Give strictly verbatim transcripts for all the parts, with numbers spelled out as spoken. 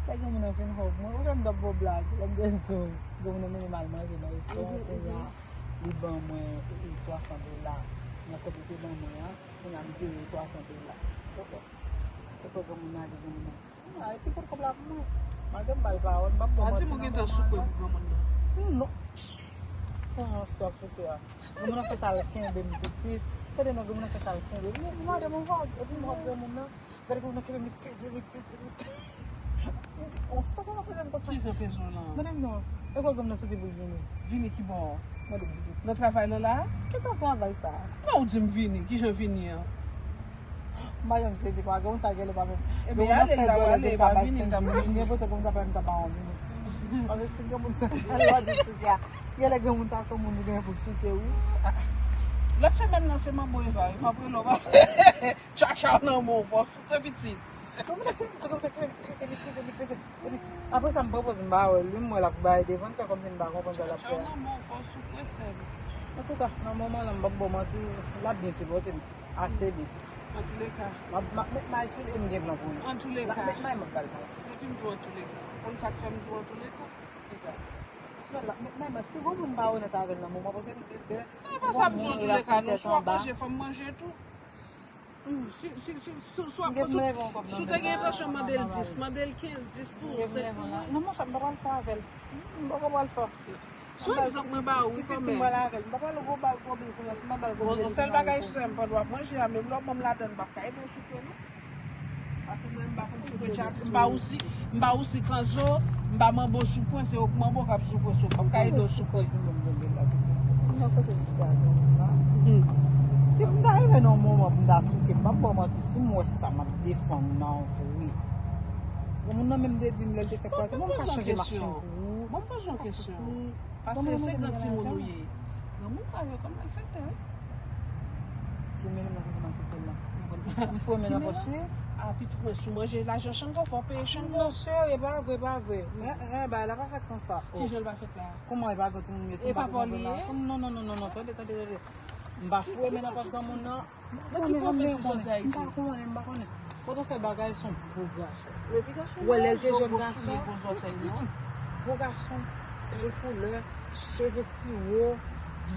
Lè granmoun nan fin hug mwen, ou wè m t ap ba w blag, lè m te di w, granmoun nan mennen m al manje nan restoran, kounye a, li ban mwen, e, e, twa san dola. Nan kòb li te ban mwen an, kounye a, m peye twa san dola. Kòkò. Kòkò granmoun nan, granmoun nan. Ah, epi pot kòb la pou mwen. Malgre m ba l pawòl, m p ap ba w manti non, mwen. A di m ou gentan souke pou granmoun nan. Non. Pran yon sòk sou kè a. Granmoun nan fè sa l kenbe m pitit. Tande non, granmoun nan fè sa l kenbe m. Li mande m yon vag, epi m wè granmoun nan. Gade granmoun nan kenbe m, li peze, li peze, li peze. M di, "Oh, sa granmoun nan peze m konsa?" Ki jan peze w lan? Mande m non. E kwa granmoun nan soti pou l vini? Vini ki bò? Mande m pitit. Nan travay lan la? Ki jan travay sa? Bon, ou di m vini. Ki jan vini an? M pa janm sezi kwa granmoun sa genlè pa menm. Ebyen, granmoun nan ale, fè l ta dyòlè, ale, li pa pa bay vini, senk li ta vini. M gen enpresyon granmoun sa pa menm ta ba yon vini. Paske si granmoun sa, lè w di souke a, genlè granmoun sa se yon moun ou gen pou souke, wi. Lòt semèn nan, se manbo Eva, wi. M ap rele w, m ap fè tchatcha nan men w, fò w souke pitit. Granmoun nan fè m, granmoun nan fè m, peze, li peze, li peze. Epi, apre sa, m pran pòz, m pa wè l, wi, m wè l ap bay devan, m fè kòmsi m pa konprann sa l ap fè. Tchatcha nan men w, fò w souke, sè m. Antouka, nan moman lan, m p ap ba w manti, l ap byen sipòte m. Ase byen. Antouleka. M ap, m ap met may sou li e m gen plan pou li. Antouleka. M ap met may, m ap ba l may. Depi m di w antouleka. Konn sa k fè m di w antouleka? Kisa? Non, l ap met may, men si granmoun pa onèt avè l nan moman, paske m di l, bèl. Non, pa sa m di w antouleka, non. Swa manje, fò m manje tou. Si, si, si, si, swa, si, si w te gen entansyon mande l dis, mande l kenz, dis pou ou, senk pou mwen. Non, monchè, m pa pral fè avè l. M poko pral fè. Sou egzanp, mwen ba ou wi kòmè. Ti pitit mwen la avè l. M pa pral gwo ba l gwo bil kounye a, si m pa ba l gwo bil. Bon, sèl bagay senp, pandan w ap manje a, menm lè w ban m ladan, m p ap ka ede w souke non. Paske mwen, m pa konn souke tchat, m pa osi, m pa osi kanzo, m pa manbo sou pwen, se ou k manbo k ap souke, so m p ap ka ede w souke. Mwen pa koze souke a granmoun la. Si m ta rive nan yon moman pou m ta souke, m p ap ba w manti, si m wè sa, m ap defann nan vre. Granmoun nan menm te di m lè l te fè kwaze, bon, m ka chanje machin pou ou. Bon, m poze yon kesyon. Paske se gran timoun ou ye. Granmoun sa yo konn malfektè, wi. Ki men nan koze malfektè la. M foure men nan pòch li. A, pitit mwen, si w manje lajan Chango, fò w peye Chango. Non, cheri, e pa vre, e pa vre. Bagay la pa fèt konsa. Ki jan l pa fèt la? Kòman e pa gran timoun yo? E pa pa li ye? Non, non, non, non, non, tande, tande, tande. M pa foure men nan pòch granmoun nan. Nan ki pwofesi soti Ayiti? M pa konnen, m pa konnen. Potansèl bagay se yon gwo gason. Wè, lè l te jèn gason, gwo gason, bèl koulè, cheve siwo,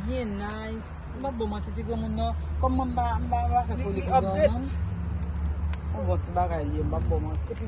byen nice. M p ap ba w manti, ti granmoun nan, kòm mwen m pa, m pa, m pa fè foli pou granmoun. Yon bon ti bagay li ye, m p ap ba w manti. Epi